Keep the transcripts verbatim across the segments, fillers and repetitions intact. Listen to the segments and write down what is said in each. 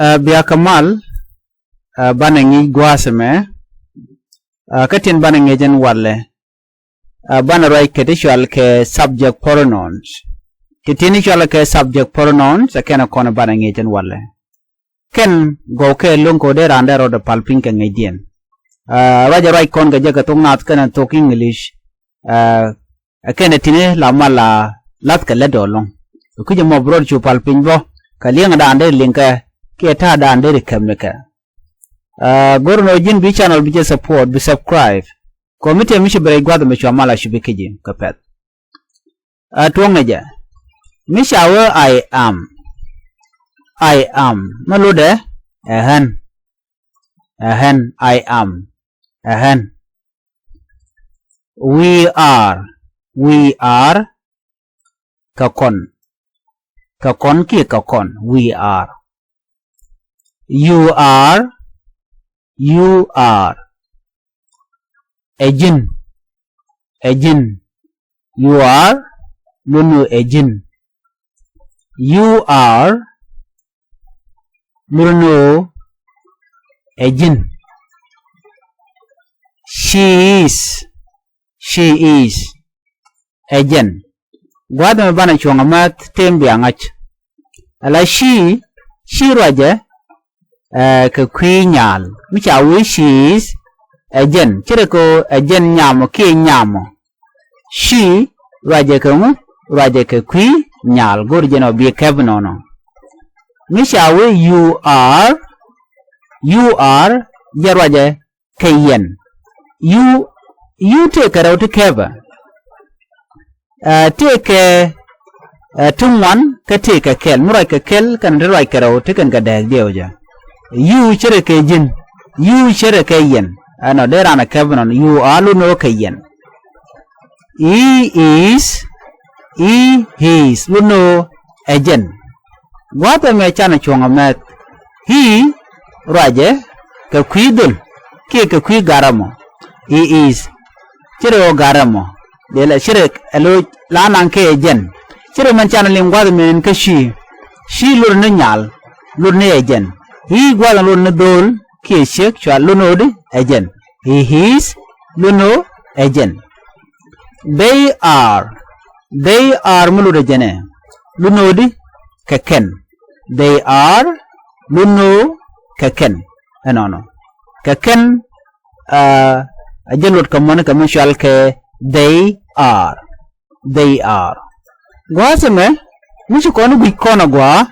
Ɛ, bia kɛ mal, ɛ, banɛ ŋi̱i̱c gua̱a̱th ɛmɛ, ɛ, kä tin banɛ ŋi̱i̱c ɛn walɛ, ɛ, banɛ ruac kɛ ti cɔal kɛ subject pronouns. Ti tin cɔal kɛ subject pronouns ɛ kɛn ɛ kɔn banɛ ŋi̱i̱c ɛn walɛ. Kɛn gɔw kɛ lo̱ŋ kɛ wä dee raan dee rɔɔdɛ pal piny kɛ ŋi̱i̱cdiɛn. Ɛ, ruac ɛ ruac kɔn kɛ jɛ kɛ thok naath kɛnɛ thok English. Ɛ, ɛ kɛn ɛ tini la mal la lath kɛ lät ɔ lo̱ŋ. Ɛ kui̱c ɛmɔ bi rɔɔd cu pal piny bä kɛ li̱eŋ daan dee li̱ŋ kɛ kiɛ ta̱a̱ daan dee ri kɛm ni kɛ. Ɛ, go̱r nɔ ji̱n bi channel bi jɛ support bi subscribe. Kɔ mi tëë mi ci bi rɛc gua̱th ɛmɛ cua mal a cu bi kɛ ji̱ kɛ pɛth. Ɛ, tuɔ̱ŋ ɛ jɛ mi ca wee I am. I am mi lotdɛ ɛ ɣän. Ɛ ɣän, I am. Ɛ ɣän. We are. We are. Kɛ kɔn. Kɛ kɔn kiɛ kɛ kɔn. We are. You are. You are. Ɛ ji̱n. Ɛ ji̱n. You are. Lotni ɣöö ɛ ji̱n. You are. Lotni ɣöö ɛ ji̱n. She is. She is. Ɛ jɛn. Gua̱a̱th ɛmɛ banɛ cuɔ̱ŋ ɛmɛ tëë mi bia ŋa̱c. Ala she, she ruacɛ, ɛ, kɛ kui̱ nyaal. Mi ca wee she is, ɛ jɛn. Ce̱tkɛ ɣöö ɛ jɛn nyamɔ kiɛ nyamɔ. She ruacɛ kɛ ŋu? Ruacɛ kɛ kui̱ nyaal. Go̱o̱r jɛn ɔ bi kɛp nɔnɔ. Mi ca wee you are, you are, jɛ ruacɛ kɛ yɛn. You, you tëëkɛ rɛw ti kɛpɛ. Ɛ, tëëkɛ, ɛ, ti ŋuan kä tëëkɛ kɛl. Mi ruac kɛ kɛl kɛnɛ ti ruac kɛ rɛw ti kɛn kɛ dääk diɛw jɛ. You ce̱tkɛ ji̱n. You ce̱tkɛ yɛn. Ɛnɔ dee raan ɛ kɛp nɔn. You are lotni ɣöö kɛ yɛn. He is. He is. Lotni ɣöö ɛ jɛn. Gua̱a̱th ɛmɛ canɛ cuɔ̱ŋ ɛmɛ. He ruacɛ kɛ kui̱ dhöl kiɛ kɛ kui̱ gat ɛmɔ. He is. Ce̱tkɛ ɣöö gat ɛmɔ. Dee la ce̱tkɛ ɛ lo̱c la naŋ kɛ ɛ jɛn. Ce̱tkɛ mɛn canɛ liŋ gua̱a̱th ɛmɛ ɛn kä she. She lotni nyal. Lotni ɛ jɛn. He gua̱a̱th ɛn lotni dhöl kiɛ ciek cua lotni ɣöö di ɛ jɛn. He is. Lotni ɣöö ɛ jɛn. They are. They are mi lotdɛ jɛnɛ. Lotni ɣöö di kɛ kɛn. They are. Lotni ɣöö kɛ kɛn. Ɛnɔnɔ. Kɛ kɛn, ɛ, ɛ jɛ lot kɛ mɔni kɛ mi cɔal kɛ they are. They are. Gua̱a̱th ɛmɛ mi ci kɔn guic kɔn a gua̱a̱.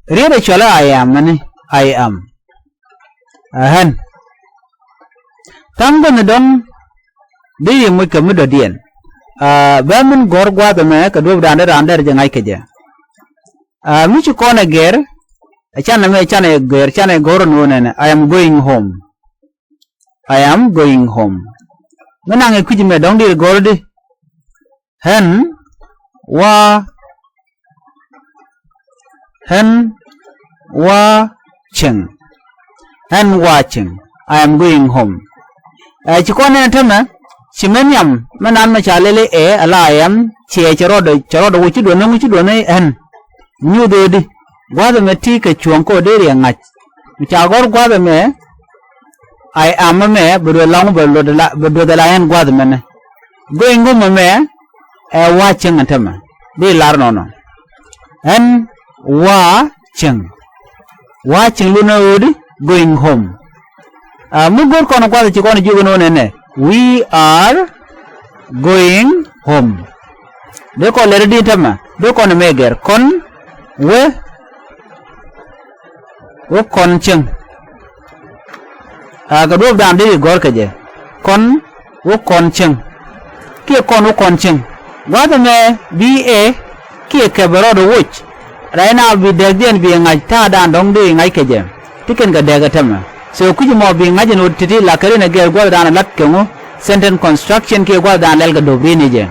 Riet ɛ cɔal I am ɛni. I am. Ɛ ɣän. Tha̱a̱ŋ bä ni dɔ̱ŋ dee yɛ moc kɛ mi dɔ̱diɛn. Ɛ, bä min gɔ̱r gua̱a̱th ɛmɛ kɛ duɔ̱ɔ̱pdan dee raan dee rɛ jɛ ŋa̱c kɛ jɛ. Ɛ, mi ci kɔn ɛ gɛr, ɛ canɛ mɛ canɛ gɛr, canɛ gɔ̱r ɛn ɣöö nɛnɛ, I am going home. I am going home. Mi naŋ ɛ kui̱c mɛ dɔ̱ŋ dee rɛ gɔ̱r di. Ɣän wa, ɣän wa cieŋ. Ɣän wa cieŋ. I am going home. Ɛ, ci kɔn nɛn tämɛ, ci mɛ nhiam, mɛ nan mɛ ca lɛl i̱ ɛ, ala I am, ciɛ cɛ rɔɔdɛ, cɛ rɔɔdɛ wä ci duɔ̱n ni ŋu ci duɔ̱n ni ɣän. Nyuuth ɣöö di, gua̱a̱th ɛmɛ ti kɛ cuɔ̱ŋ kɛ ɣöö dee riɛk ŋa̱c. Mi ca gɔ̱r gua̱a̱th ɛmɛ, I am ɛmɛ, bɛ duɔth la ŋu bɛ duɔth la, bɛ duɔth la ɣän gua̱a̱th ɛmɛnɛ. Going home ɛmɛ, ɛ wa cieŋ ɛn tämɛ. Dee lar nɔnɔ. Ɣän wa cieŋ. Wa cieŋ lotni ɣöö di going home. Ɛ, mi go̱r kɔn gua̱th ci kɔn jiök ɛn ɣöö nɛnɛ. We are going home. Dee kɔn lɛr di tämɛ. Dee kɔn mɛ gɛr. Kɔn wä, wä kɔn cieŋ. Ɛ, kɛ duɔ̱ɔ̱pdan dee gɔ̱r kɛ jɛ. Kɔn wä kɔn cieŋ. Kiɛ kɔn wä kɔn cieŋ. Gua̱a̱th ɛmɛ bi ɛ kiɛ kɛ bɛ rɔɔdɛ woc. Right now bi dääkdiɛn bi ŋa̱c ta̱a̱dan dɔ̱ŋ dee ŋa̱c kɛ jɛ. Ti kɛn kɛ dääk ɛ tämɛ. So kui̱c mɔ bi ŋa̱c ɛn ɣöö ti̱ti̱ la kɛ rin ɛ gɛr gua̱a̱thdan ɛ la̱t kɛ ŋu. Sentence construction kiɛ gua̱a̱thdan lɛl kɛ duɔ̱ɔ̱p rin ɛ jɛ.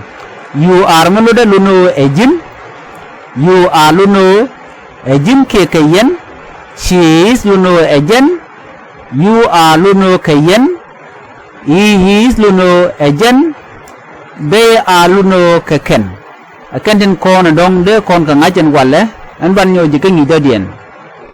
You are mi lotdɛ lotni ɣöö ɛ ji̱n. You are lotni ɣöö ɛ ji̱n kiɛ kɛ yɛn. She is lotni ɣöö ɛ jɛn. You are lotni ɣöö kɛ yɛn. He is lotni ɣöö ɛ jɛn. They are lotni ɣöö kɛ kɛn. Ɛ kɛn tin kɔn ɛ dɔ̱ŋ dee kɔn kɛ ŋa̱c ɛn walɛ. Ɛn ban nyɔk ji̱ kä ŋi̱i̱c dɔ̱diɛn.